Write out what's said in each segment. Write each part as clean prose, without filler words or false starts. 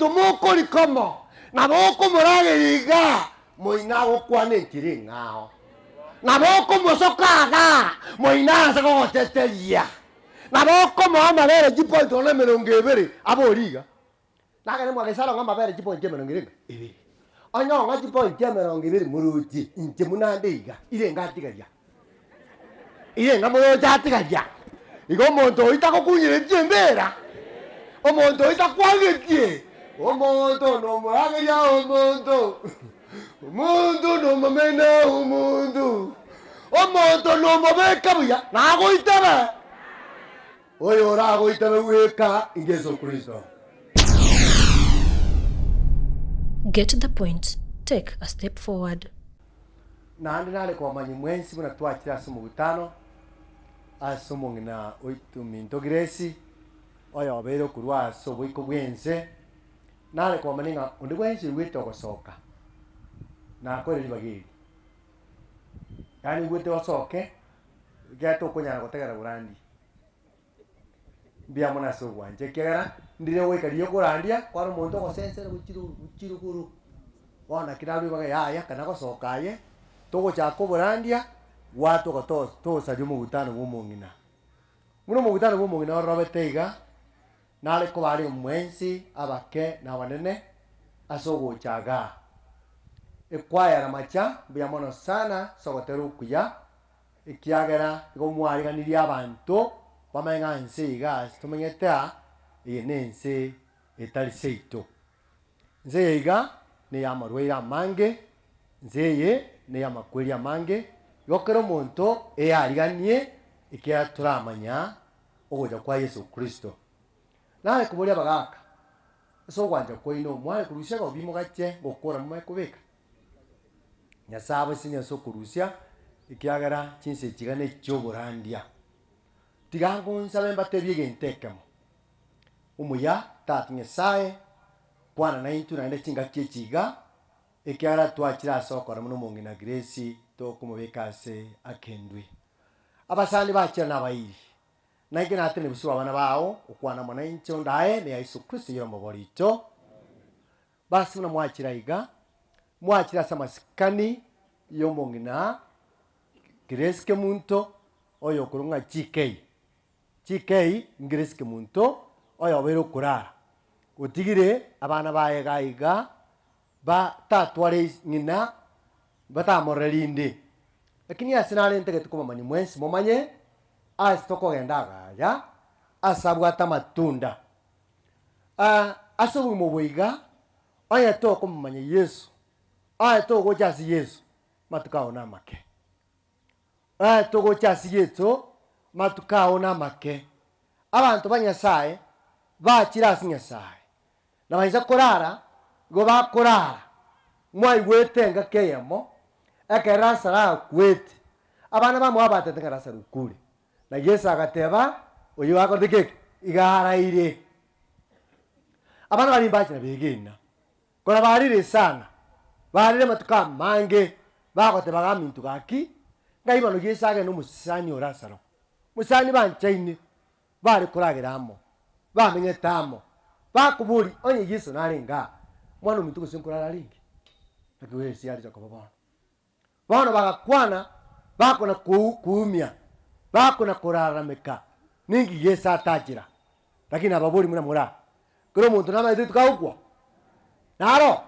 omonto mokori komo, nabo okomorageria iga, moino agokwana enchera eng'ao. Nabo okomosoka igaa, moino ase gogoteteria. Nabo okomoa amabere chipoint nonya emerongo ebere, abori iga. Nagende mwagesara ng'a amabere chipoint emerongo ere ebere. Onye ong'a chipoint emerongo ebere moroche inche buna nde iga, irenga atigaria? Irenga moroche atigaria? Igo omonto oyio tagokunyeretie embera, omonto oyio takwangetie, omonto nomorageria omonto, omonto nomomena omonto, omonto nomobeka buya, nagoitabe. Oyo oragoitabe bweka Yeso Kristo. Get the point, take a step forward. Naende nare kobamanyia mwensi buna twachire ase omogutano ase omong'ina oito ominto Grace, oyobeire okorwa ase oboiko bw'ense, nare kobamanyia ng'a onde bwensi oigwete ogosoka, nakore ribaga eri. Yaani oigwete osoke, Ekiagera tokonyara gotegera borandia. Mbuya mono ase ogwancha ekiagera ndire goika riria okorandia kware omonto ogosensera gochia igoro gochia igoro. Bono naki narue ibaga yaya ekero nagosoka aye, togochaka oborandia, gwatoka to tosaria omogutano bwa omong'ina. Buna omogutano bwa omong'ina ororobete iga, nare koba are mwensi abake na abanene ase ogocha igaa. Ekwaya Ramacha mbuya mono sana ase ogotera okuya. Ekiagera igo mwariganirie abanto bamanye ng'a ense iga ase tomenyete aa, eye nense etari seito. Ense eye iga ney'amarwaire amange, ense eye ney'amakweri amange, igo kera omonto eyariganie ekiagera toramanya ogocha kwa Yeso Kristo. Nare koboria abagaaka, ase ogwancha kwaino mware korusia egobi mogache gokora momanye kobeka? Nyasae abasinye ase okorusia, ekiagera chinsa echi iga nechi'oborandia. Tiga ngonsabe mbatebie egento ekemo, omuya Tata Nyasae, kwana naintwe naende chingaki echi iga, ekiagera twachire ase okora buna omong'ina Grace tokomobeka ase akendwe. Abasani bachire nabairi, nainche natene bosio bw'abana bao, okwana amo nainche onde aye, neya Yeso Kristo oyore omobori oito. Basi buna mwachire aiga, mwachire ase amasikani y'omong'ina Grace Kemunto, oyokorwa ng'a GK. GK Grace Kemunto, oyobeire okorara, otigire abana baye iga iga, batatware ng'ina, batamorore rinde. Lakini ase nare ntagete komomanya mwensi momanye, ase tokogenda iga aya, ase abwate amatunda. Ase obogima obo iga, onye tokomomanya Yeso, onye togocha ase Yeso, matuko ao namake. Onye togocha ase Yeso, matuko ao namake. Abanto ba Nyasaye bachire ase Nyasaye, na baisa korara, igo bakorara. Mwaigwete engaki eyemo, ekero Lazaro akwete, abana bamwabo batete ng'a Lazaro okure. Na Yeso agateba, Oyio akorete keki? Iga araire. Abana baria mbache na begena, kora barire sana, barire amatuko amange, bagoteba iga aminto gaki, ngai bono Yeso agende omosani o Lazaro. Mosani banchaine, bare koragera amo, bamenyete amo, bakoboria onye Yeso narenge aa, mwana ominto gose nkorara arenge? Naki Yeso arecha koba bono. Bono bagakwana, bakona koumia, bakona korarameka, Ninki Yeso atachera? Lakini nababorie buna more aa, kera omonto namanyete rituko agokwa? Naro?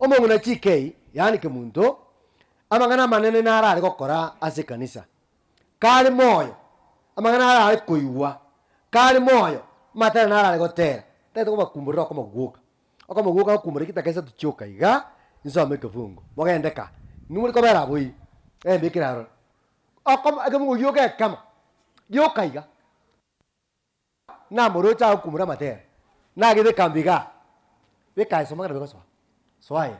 Omong'ina GK, yaani Kemunto, amang'ana amanene naro are gokora ase ekanisa. Kare moyo, amang'ana aro are koigwa, kare moyo, amatera naro are gotera, tagete kobakumborera okomogoka. Okomogoka gokumora chidakika isato chioka iga, nsome ekefungo, mogende ka, inwe more kobera abwo ii, embekere aroro. Okomo ekefungo gioka ekemo, gioka iga, namoroche agokumora amatera, nagete ekambi igaa, beka aye soma ekero bigosoa, soa aye,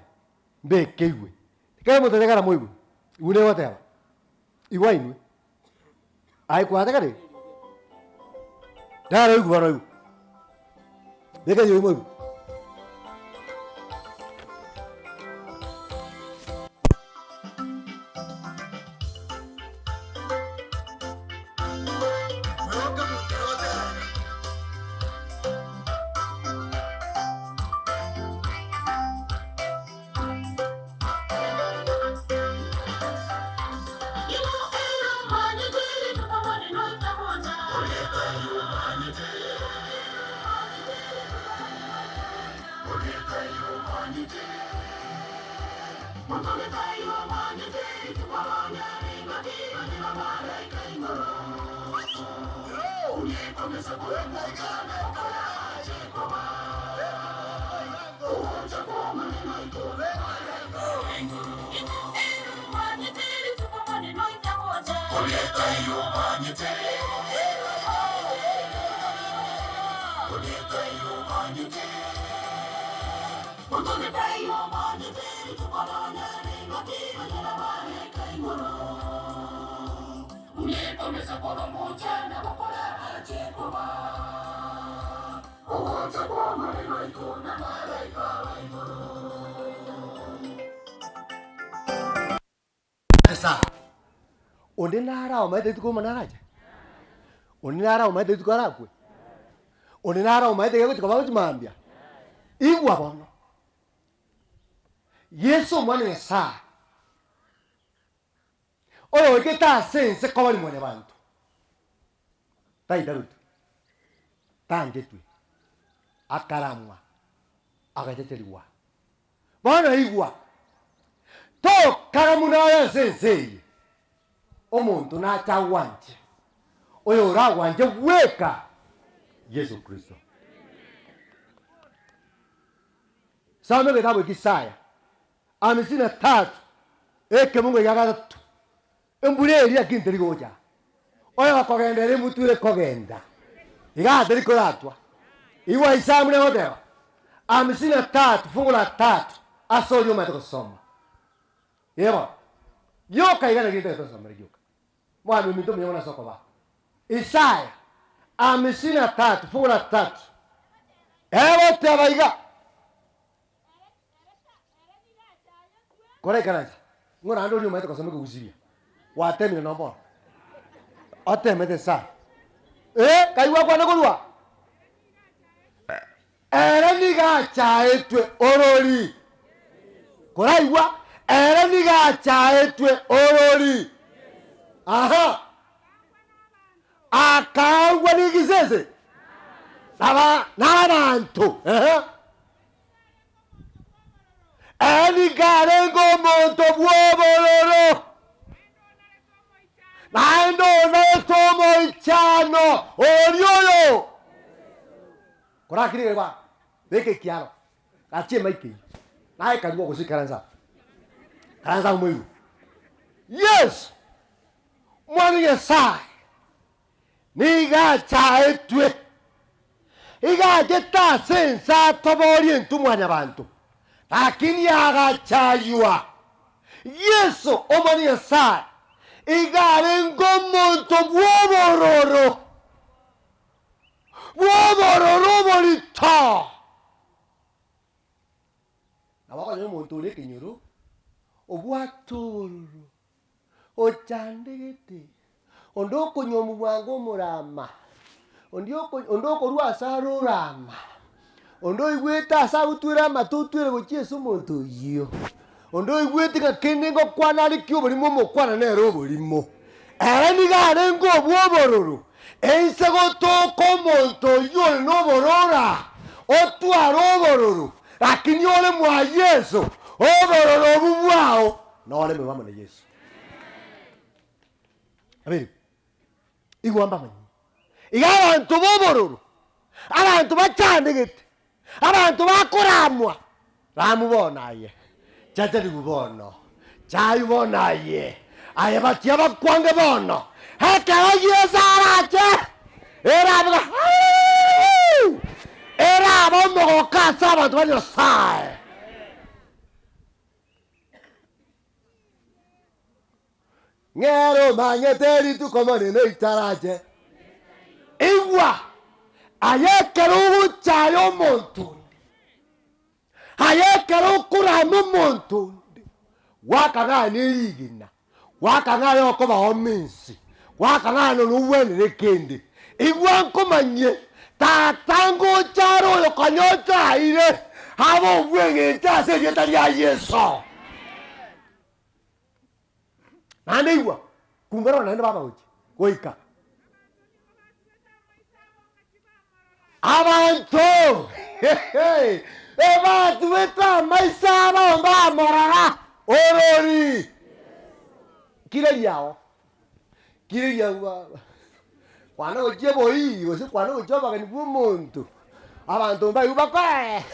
mbeke igwe, ekero omonto aria karamoigwe, igwe negoteba, igwa inwe, aye kwategerire? Naro oigwe bono oigwe, beka eriogi moigwe. Esa. Onde nare aomaete rituko omonene arache? Onde nare aomaete rituko arakwe? Onde nare aomaete egegochi koba gochi mambia? Igwa bono, Yeso Omwana o Nyasaye, oyoikete ase ense koba rimwanyabanto, taitabetwe, tanchetwe, akaramwa, agachecherigwa. Bono igwa, tokara buna aye ase ense eye, omonto nache agwanche, oyoragwanche bweka, Yeso Kristo. Soma egetabu eke Isaya hamsini na tatu ekebungo gia gatato, embura eria lakini teri gocha, oyokogenda ere emotwere kogenda, igaa teri koratwa. Igwa Isaya buna egoteba, hamsini na tatu fungu la tatu, ase oria omanyete gosoma. Ee bono, gioka iga naki ntagete osomere gioka. Mwami ominto omuya mono ase okobaa. Isaya hamsini na tatu fungu la tatu egoteba iga. Koraikaransa, ng'o naende oria omanyete gosoma ekegusii buya? Gwatemire nonya bono? Otemete sana. Eh, kai gwakwana korwa? Ere nigo achaetwe orori. Koraigwa, ere nigo achaetwe orori. Aha. Akaagwa negesese naba nabanto. Ehe. Ere nigo arenge omonto bw'obororo, naende onaete omoichano oria oyo. Korakire iga beka ekiaro, gachia emaika eyio, naye karua gose ikaransa aa, ikaransa amo moigwe. Yeso, Omwana o Nyasae, Nigo achaetwe, igo achete ase ense atoborie intwe mwanyabanto, lakini agachaywa. Yeso, Omwana o Nyasae, igo arenge omonto bw'obororo, bw'obororo oborito. Nabo okonyora omonto ore ekenyoro, obwate obororo. Ochandegete, onde okonywa omobwango omorama, onde oko onde okorwa ase are orama, onde oigwete ase agotwera amato otwere gochia ase omonto oyio, onde oigwete ng'a kende ngokwana are ki oborimo omokwana nere oborimo. Ere nigo arenge obwo obororo, ense gotoka omonto oyio ore na obororo aa, otware obororo, lakini ore mwa Yeso, obororo obwo bwao Noremerwe amo na Yeso. Amen. Igwa mbamanyie. Iga abanto b'obororo, abanto bachandegete, abanto bakoramwa, ramu bono aye, chachariwu bono, chayu bono aye, aye batia bakwange bono, ekero Yeso arache, erabe ng'a erabe omogoko ase abanto ba Nyasaye. Ng'ere omanyete rituko Omonene ritarache. Igwa, aye ekero ogochaya omonto onde, aye ekero okorama omonto onde, gwakang'ana erigena, gwakang'ana okoba ominsi, gwakang'ana nobwenere kende. Igwa nkomanyie, Tata ngocha are oyo konya ochaire, abe obw'engencho ase erieta ria Yeso. Naende igwa, kumberwa naende baba gochia goika. Abanto! Ebatubete amaiso abo mbamorora orori. Kira riao, kira riao baba. Kwana gochia oboiri gose kwana gochia obogeni bwa omonto, abanto mbaigwe bakoe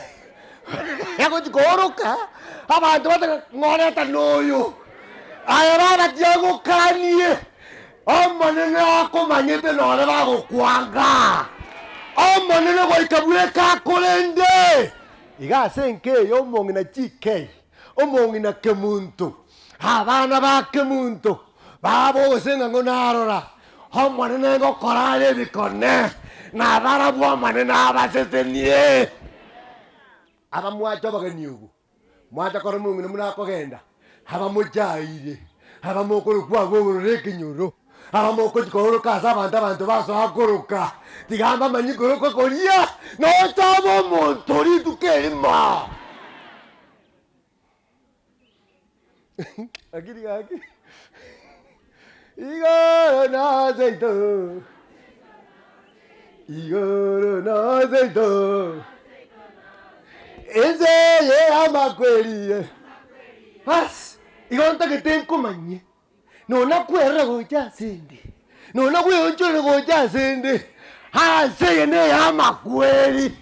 agochi kooroka, abanto batebe ng'oreta noyo, aye baba tiga gokanie, Omonene akomanyete nore bagokwanga, Omonene goika bweka akorende. Iga ase enka eye omong'ina GK, omong'ina Kemunto, abana ba Kemunto, baba gose ng'a ng'o narora, Omonene ngokora are ebikone, na barabwo Omonene abasesenie. Abamwache obogeni obwo, mwacha korora omong'ina buna akogenda, abamochaire, abamokorokwa agwo obororo ekenyoro, abamokochi kooroka ase abanto abanto basoa koroka, tiga mbamanye koroka koria, nocha obe omonto rituko erimo. Lakini gaki, igoro naseito, igoro naseito, ense eye y'amakweri, bas, igo ntagete nkomanyie. Nonya kwerora gocha asende, nonya gweonchorera gocha asende, ase eye ney'amakweri,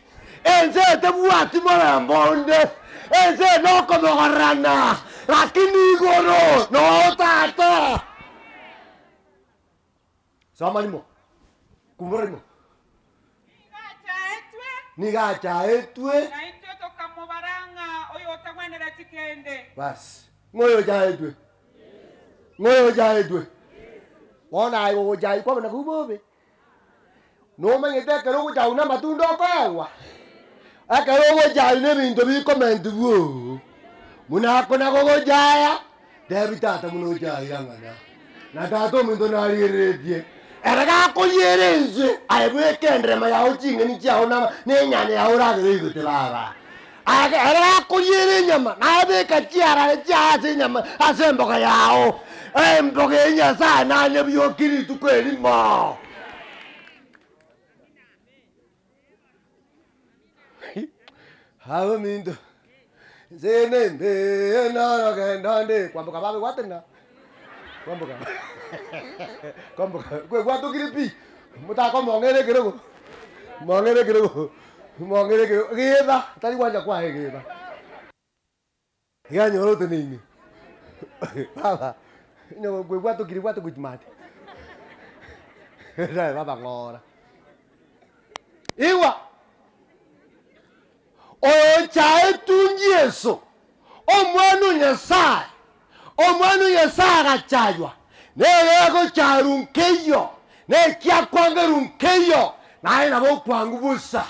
ense eye tebwati morembe onde, ense eye nokomogorerana, lakini igoro noo Tata. Soma rimo, kumbura rimo. Nigo achaetwe. Nigo achaetwe. Na intwe tokamobara ng'a oyotagwenereti kende. Bas, ng'o oyochaetwe? Ng'o oyochaetwe? Bono aye ogochaywa kwabo nakwo bobe. Nomanyete ekero ogochaywa na amatunda okoegwa? Ekero ogochaywa na ebinto bikomentigwa oo, buna ako nagogochaya. Tebi tata buna ochaire ang'ana, na tata ominto narigereretie. Ere gakoyiera ense, aye bweka enderema yao ching'eni chiao na nenyanya yao oragere oigote baba. Ere gakoriera enyama, naye beka chiarare chiaye ase enyama ase emboga yao. Emboga eye Nyasae nanyebiokie rituko erimo. Abaminto, inse nembe norogendo nde, kwamboka babe gwatenena, kwamboka kwamboka kwegwatokire pi, motakomong'era ekerogo, mong'ere ekerogo, mong'ere ekerogo, githa, tari gwancha kwaye githa. Iga anyore oteneine, baba, onye kwebwatokire bwate gochia maate, naye baba ng'ora. Igwa, oyochaetwe Yeso, Omwana o Nyasae, Omwana o Nyasae agachaywa, nere agocharu nkeiyo, na ekiakwangerwa nkeiyo, naye nabo okwangwa bosa.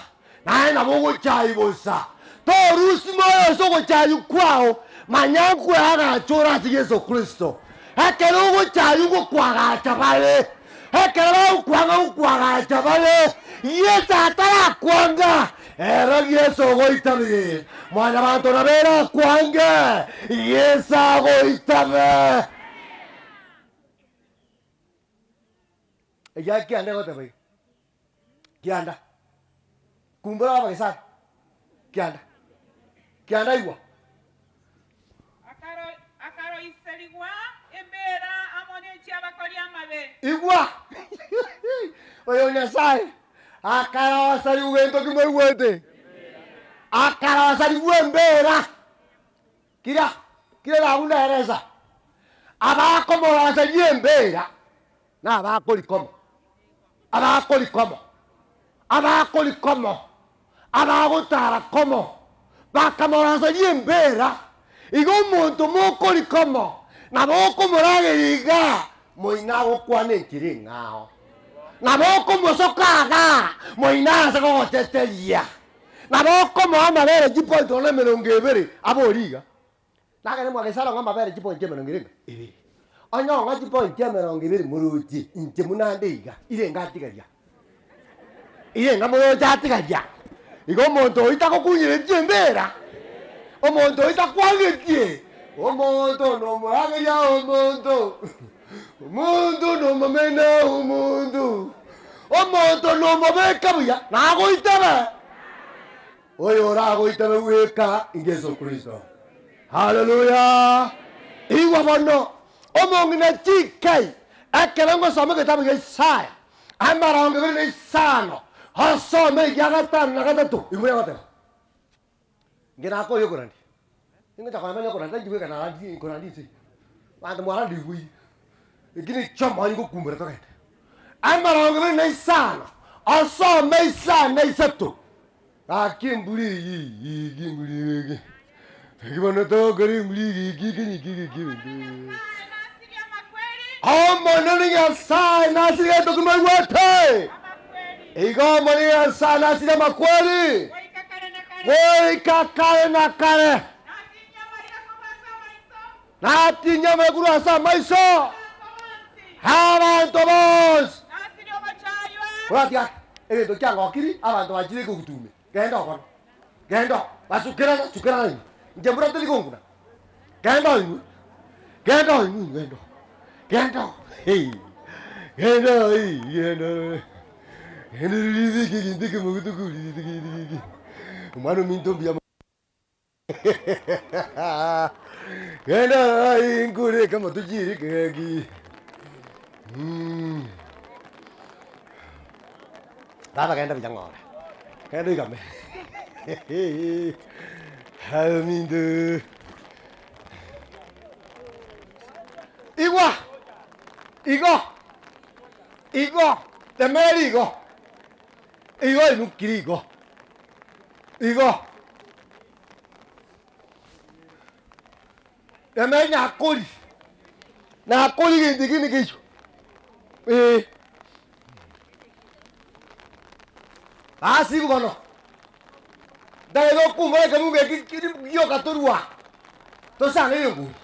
Naye nabo ogochaywa bosa. Torusia moyo ase ogochaywa kwao, manya nkweagacha ore ase Yeso Kristo. Ekero ogochaywa ngokwagacha bare, ekero bagokwanga ngokwagacha bare, Yeso atarakwanga, ere Yeso ogoitabire. Mwanyabanto nabo ere akwange, Yeso agoitabe. Ekiagera kianda egoteba iga. Kianda, kumbura abagesani, kianda, kianda igwa. Akaro- Akaroiserigwa embeera amo nechi'abakori amabe. Igwa! Oyo Nyasae akarosarigwa gento ki moigwete? Akarosarigwa embeera. Kira, kira nabu naeresa, abakomoroseria embeera. Nabakori komo, abakori komo, abakori komo, abagotara komo, bakamoroseria embeera. Igo omonto mokori komo, nabo okomorageria iga, moino agokwana enchera eng'ao. Nabo okomosoka igaa, moino ase gogoteteria. Nabo okomoa amabere chipoint nonya emerongo ebere, abori iga. Nagende mwagesara ng'a amabere chipointi emerongo erenge ebere. Onye ong'a chipointi emerongo ebere moroche inche buna nde iga, irenge atigaria? Irenge moroche atigaria? Igo omonto oyio tagokunyeretie embera, omonto oyio takwangetie, omonto nomorageria omonto, omonto nomomena omonto, omonto nomobeka buya, nagoitabe. Oyo oragoitabe bweka Yeso Kristo. Haleluya! Igwa bono, omong'ina chikai, ekero ngosoma egetabu gia Isaya, amarongo ibere na isano, osome egia gatano na gatato, igwa buna egoteba. Inche nakoria okorandia, ningocha komanya okorandia tari bweka narandirie nkorandia inse eye, abanto mwarandirigwe eye, eki ne ekiomooyo ngokumbera togende. Amarongo ibere na isano, osome isano na isato, gaki embura eye eye eki embura eye eki, eki bono togokora embura eye eki eki eki eki eki Omonene Nyasae nasirie egento kimoigwete. Igo Omonene Nyasae nasirie amakweri goika kare na kare. Natinyie amariga korwa ase amaiso abanto bonsi. Koratiga egento kiangokiri abanto bachire kogutume. Genda oo bono, genda oo, basukerana sukerana inwe, inche mbura teri gonguna, genda oo inwe, genda oo inwe genda oo, genda oo hei, genda oo ii genda oo, genda riria egento ekemo getokurire omwana ominto mbuya mono. Genda oo inkure ekemo tochiire ekegaki. Baba genda buya ng'ora, genda oigame ominto. Igwa, igo, igo, temeri igo, igo inukiri igo, igo. Temeri nakori, nakori egento ekio nekeiyo, eh. Basi igo bono, ntagete gokumbora ekemungo eki keri gioka torwa, tosangererie enguru.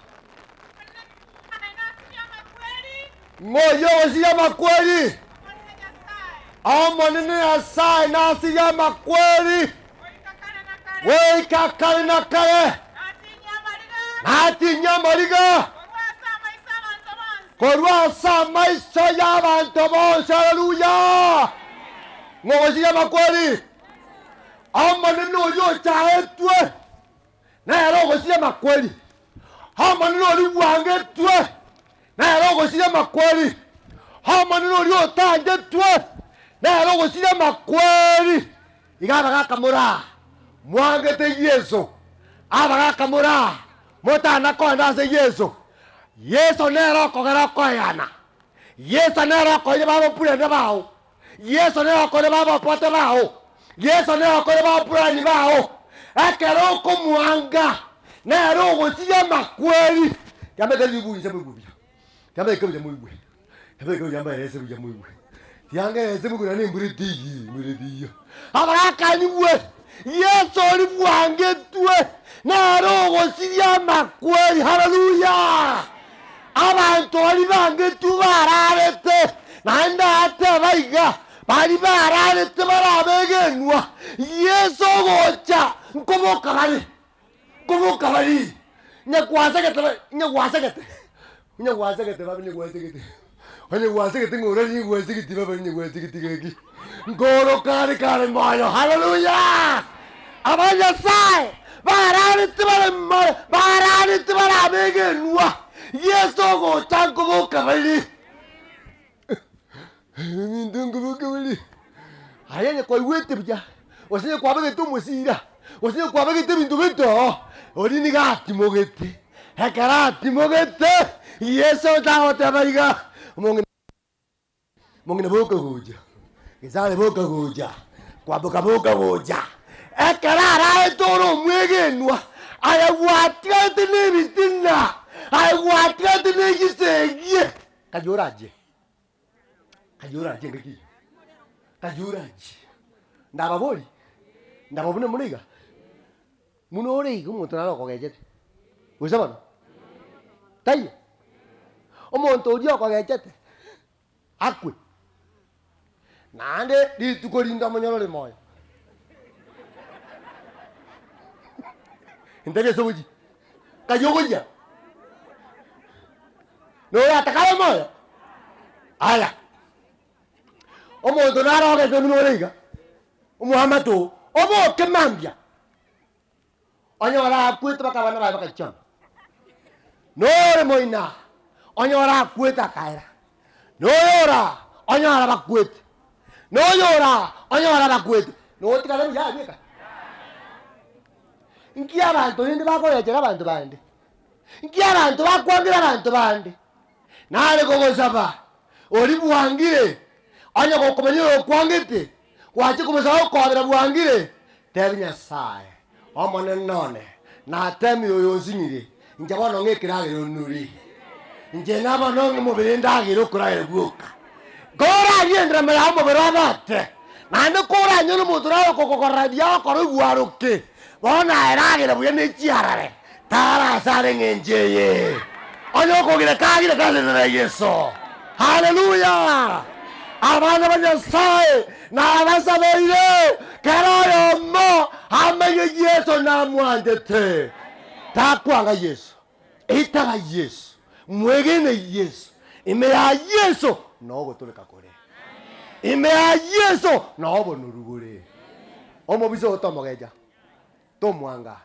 Ng'a oyio ogosiria amakweri, Omonene Nyasae nasirie amakweri goika kare na kare, natinyie amariga korwa ase amaiso y'abanto bonsi. Haleluya! Ng'a ogosiria amakweri, Omonene oyio ochaetwe, nere ogosiria amakweri. Omonene oria bwangetwe, nere ogosiria amakweri. Omonene oria otangetwe, nere ogosiria amakweri. Iga abagaka moraa, mwangete Yeso, abagaka moraa, motana koenda ase Yeso. Yeso nere okogera okoeana. Yeso nere okoeire babopurende bao. Yeso nere okoeire babopote bao. Yeso nere okoeire babopurani bao. Ekero okomwanga, nere ogosiria amakweri. Kiambe ribuyu inse moigwe buya. Kiambe buya moigwe. Kiambe buya mbaerese buya moigwe. Tiangerese moigwe naende embura etiyii, embura etiyio. Abarakanyigwe, Yeso oria bwangetwe, nere ogosiria amakweri. Haleluya! Abanto baria bangetwe bararete, naende ateba iga, baria bararete bare abegenwa, Yeso ogocha, nkoboka bare, nkoboka bare, nyakwasegete bare, nyakwasegete, nyakwasegete babe nyakwasegete, onye gwasegete ng'a orari nyakwasegeti babe nyakwasegeti gaki, nkoroka are kare moyo, haleluya! Abanyasae bararete bare moyo, bararete bare abegenwa, Yeso ogocha nkoboka bare. Ebinto nkoboka bare. Aye onye kwaigwete buya, gose onye kwabegete omosira, gose onye kwabegete ebinto gete oo, oria nigo atimogete. Ekero atimogete, Yeso tagoteba iga, omong'ina. Mong'ina boka gocha, Gesare boka gocha, Kwamboka boka gocha. Ekero araete ore omwegenwa, aye gwatigarete nebitina, aye gwatigarete negisegie. Karia orachie, karia orachie engaki eyio, karia orachie. Ndababorie, ndababune mono iga, buna ore iga omonto nare okogechete, gose bono? Taiyo? Omonto oria okogechete akwe, naende rituko rinde omonyore ore moyo. Intari ase ogochia, kayio ogochia, noratake abe moyo? Aya, omonto nare ogechete buna ore iga, omoamate oo, oboke mambia. Onyore akwete mpaka abana baye bagachama. Nore moina, onyore akwete akaera. Noyora, onyore bakwete. Noyora, onyore bakwete. Notigare buya bweka. Nki abanto rende bakorechera abanto bande? Nki abanto bakwambera abanto bande? Nare kogosaba, oria bwangire, onye gokomanya oyokwangete, gwacha komosaba gokobera bwangire, tebi Nyasae, Omonene one, natemire oyo onsinyire, inche bono ng'a ekeragera onure. Inche naba bono omobere ndagere okoragera gwoka. Korarie enderema yao omobere obote, naende koranyore omonto nare okogokorera buya okore oigwaroke, bono aye ragera buya ne chiarare, tara asare eng'encho eye. Onye okogire kagire kagenderera Yeso. Haleluya! Abana ba Nyasae nabasabeire, kera oyomo amenye Yeso namwanchete. Takwanga Yeso. Itaba Yeso, mwegene Yeso, ime ya Yeso nogotoreka kore, ime ya Yeso nobonoru bore. Omobisa oyo tomogecha, tomwanga,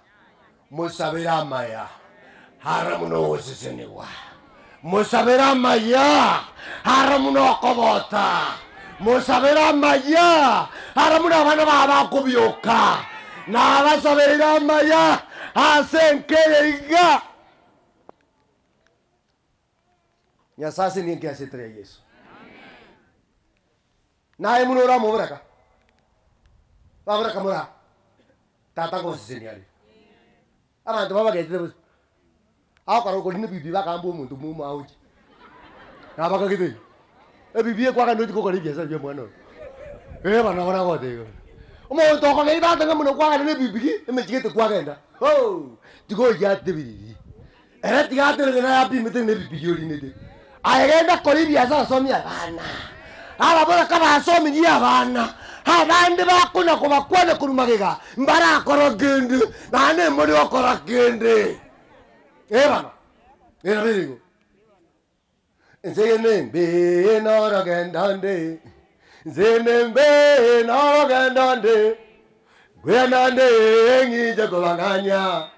mosabere amaya, ara buna ogosesenigwa, mosabere amaya, ara buna okobota, mosabere amaya, ara buna abana baye bakobioka, nabasabeire amaya ase enka eye iga. Nyasae ase ninki ase etera ya Yeso? Naye buna ore omoboraka, baboraka more aa, Tata ngosesenia are. Abanto babagechete bosa, agokora okorina ebibi bakamba omonto omo aoche, nabakagete iga, ebibi ekwagenda ochia gokora ebiasara bia omwana oyo, eh bono nabo nagoteba igo. Omonto okogenda ibaate ng'a buna kwagenda na ebibigi, emechie gete kwagenda, hoo, tiga oyio atebiriri, ere tiga aterere naye apimete na ebibigi orinete. Aye genda kora ebiasara somia abana, ababoraka basomirie abana, abande bakona kobakwana korwa magega, mbarakora kende, naende mbori gokora kende. Eh bana, eh nabo ere igo. Ense eye nembe norogendo nde, ense eye nembe norogendo nde, Ngwena nde ng'inche kobang'anya,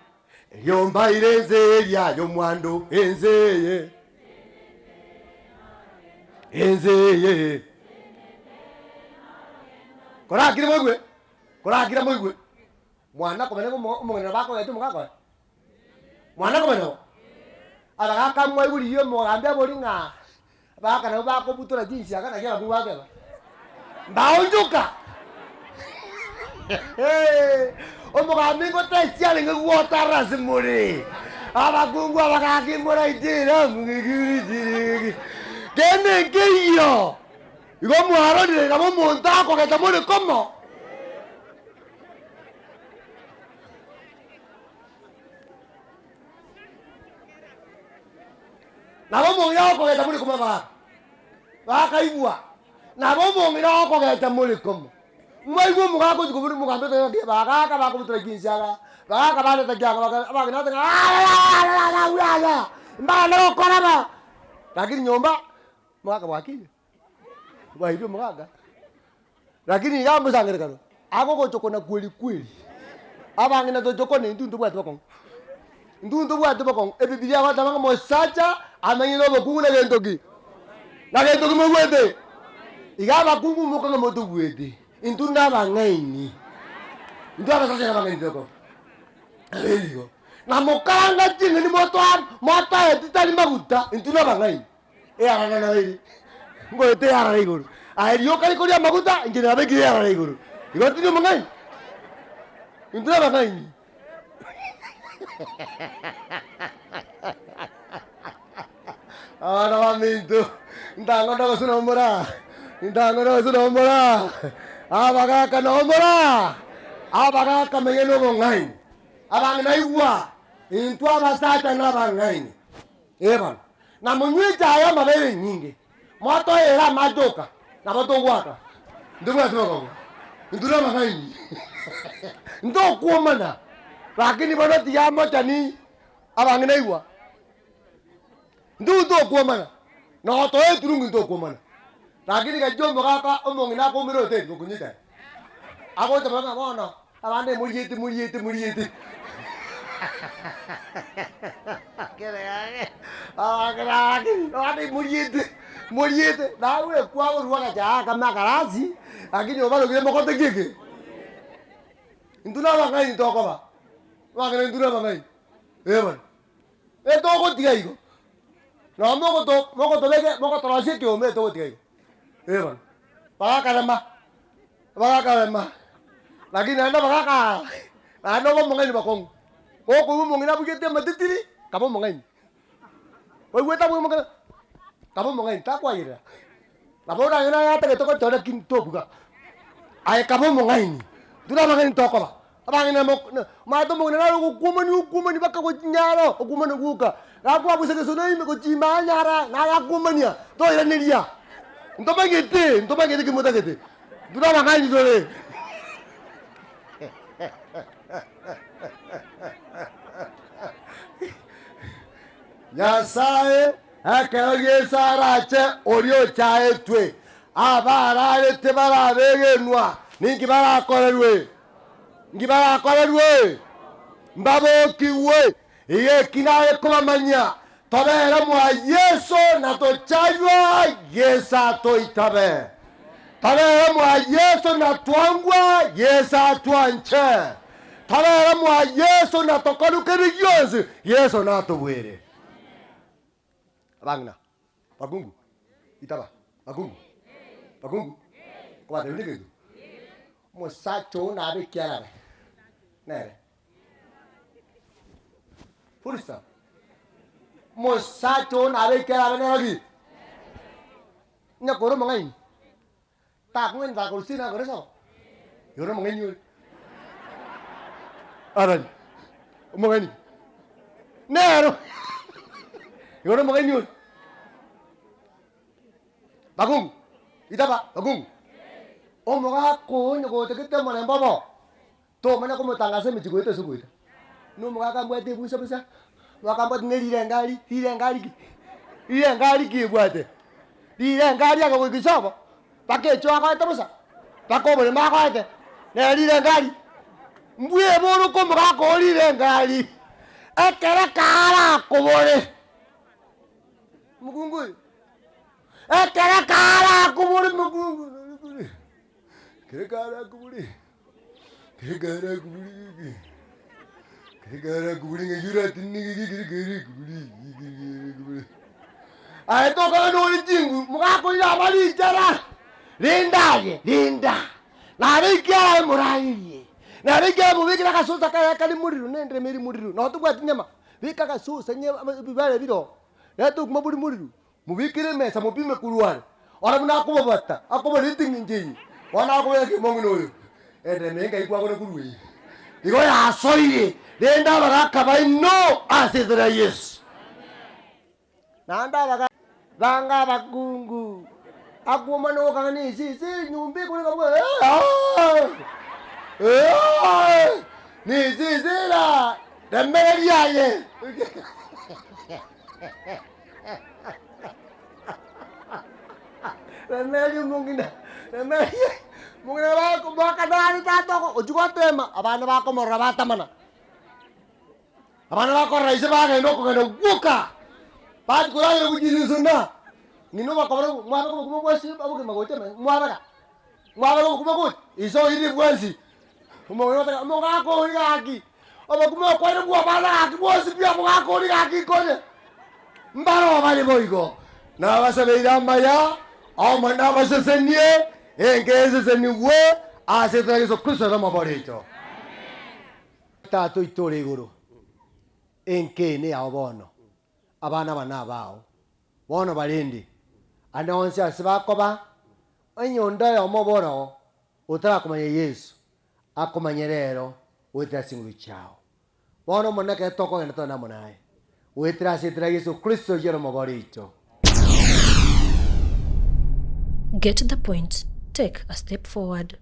erio mbaire ense eria y'omwando, ense eye, ense eye. Korakire moigwe, korakire moigwe, mwana komanya ng'a omo omong'ina bakogete omogaka oye, mwana komanya bo, abagaka mwaigure omogambi abori ng'a Abagaka nabwo bakobutora chinsiaga naki abakungu bagoteba, Mbaonchoka! Omogambi ngotesia arenge gwotara ase more, abakungu abagaka moraichere amugigirichirigi. Kende nkeiyo, igo mwarorire nabo omonto akogeta more komo. Nabo omong'ina okogeta more komo abagaaka bakaigwa, nabo omong'ina okogeta more komo. Mwaigwa omogaka ochia kobuna omogambi oteba ng'a abagaaka bakobutora chinsaga, abagaaka bareta kianga baka abang'ina bateba ng'a mbagende gokora bo. Lakini nyomba, omogaka bwakire, bwairire omogaka, lakini iga mosangererekano, agogochokona kweri kweri, abang'ina tochokone intwe ntobwati bokong'u. Intwe ntobwati bokong'u, Ebibilia egoteba ng'a omosacha amenye nobokungu na gento ki? Na gento ki moigwete? Iga abakungu mokong'e motogwete, intwe nabang'aini, intwe abasacha nabang'aini toko. Nabo igo. Na mokaranga ching'eni motoa motoe chitari maguta, intwe nabang'aini. Earara nabo ere, ngoete earara igoro. Aye rioka rikoria amaguta, inche nabekire earara igoro. Igo tindi omong'aini? Intwe nabang'aini. Abana baminto, ntango ndogoswe nomora, ntango ndogoswe nomora, abagaka nomora, abagaka menye nobong'aini, abang'ina igwa, intwe abasacha nabang'aini. Ee bono, na monywe echaye y'amabere enyinge, motoeere amache oka, nabo togoaka. Ntobwati bokong'u, intwe nabang'aini, ntokwomana, lakini bono tiga amochani abang'ina igwa, intwe ntokwomana, notoa eturungi ntokwomana, lakini gachia omogaka omong'ina akoumera hoteli gokonywa echae, agocha bono ng'a bono abande moriete moriete moriete. Moriete, moriete, nawe kwaborwa agacha akame akarasi, lakini obarogire mogote ki eke? Intwe na abang'aini tokoba, abang'ina intwe na abang'aini, eh bono. Etogotiga igo, nonye mogoto mogotobeke mogotorosia ekeombe etogotiga igo, eh bono. Bagakarema, bagakarema, lakini naende bagakaa naende obe omong'aini bokong'u. Gokoigwa omong'ina abugete amatitiri, kaba omong'aini. Oigwete abwo omong'ina, kaba omong'aini takoayerera. Nabo oranyore naye atagete gochora lakini tobuga. Aye kaba omong'aini, intwe na abang'aini tokoba, abang'ina mo na omanyete omong'ina naro ogokwomania okwomania mpaka gochinyara okwomana gwoka, gakwabusa gesona ime gochia ime anyara naye akwomania, toiraneria. Ntomanyete, ntomanyete ki motagete, intwe na abang'aini tore. Nyasae ekero Yeso arache oria ochaetwe, abararete barabegenwa, ninki barakorerwe? Nki barakorerwe? Mbabokigwe. Iga eki naye kobamanyia, tobere mwa Yeso na tochaywa, Yeso atoitabe. Tobere mwa Yeso na twangwa, Yeso atwanche. Tobere mwa Yeso na tokorwe kende gionsi, Yeso natobwere. Abang'ina, bakungu, itaba, bakungu, bakungu, nkobatebia negento, omosacha oo nabe ekiarabe, nere. Full stop. Omosacha oo nabe ekiarabe nere ki? Onye kore omong'aini, takong'aini takorusia ina akore sawa, igo nomong'aini ore. Arani, omong'aini ki? Nero igo nomong'aini ore. Bakungu, itaba bakungu, omogaka oyo onye gotagete omorembe obo. Tomanya komotangasa emechie goeta ase ogoeta. Na omogaka ambwate ebusa bosa, omogaka ambwate ne rirengari, rirengari ki? Rirengari ki ebwate? Rirengari akagoika isobo, mpaka echoo agoete bosa, mpaka oboremo agoete, nere rirengari. Mbweboroke omogaka oo rirengari, ekere karakobore, omokungu oyo, ekere karakobore omokungu ekere karakobore. Aye tokogenda ore chinguru, mogakorire aba richara, rende aye renda, nabe ekiagera moraerie, nabe ekiagera mobekire agasosa kaye kare morero na enderema ere morero, nonye tobwati nyama, beka agasosa nye ebibare bire oo, reta obokima bore morero. Mobekere emesa mopime korwa are, ore buna akobabata, akobareta engencho eye, bono akobera ki omong'ina oyo, Enderema eye nkai kwagora korwa eye. Igo yasoire, rende abagaka baino ase erieta ria Yeso. Naende abagaka bange abakungu, akwomana ogokanga na esese enyomba ekore nka buna na esese era remereria aye. Remereria omong'ina, remereria omong'ina bako bakanani tata oko ochia gotema, abana bakomorora batamana. Abana bakorora ise bagenda okogenda gwoka, bachia koragera gochia ng'ina obakobora mwabeka obokima bwensi obogima gocha ime mwabeka, mwabeka obokima gocha, ise oirire bwensi, omong'ina oteba omogaka oria gaki, obokima okwaire bwa abana gaki bwonsi pi omogaka oria gaki nkonye. Mbaroo bare boigo, nabasabeire amaya, Omonene abasesenie, enka esesenigwe ase erieta ria Yeso Kristo na omoborito. Tata oito ore igoro, enka eye neyao bono, abana aba nabao, bono barende, ande onsi ase bakoba, onye onde oyomo oboroo otarakomanya Yeso, akomanye rero goetera ase chinguru chiao. Bono Omonene ekero tokogenda togende amo naye, goetera ase erieta ria Yeso Kristo oyio ore omobori oito. Get the point, take a step forward.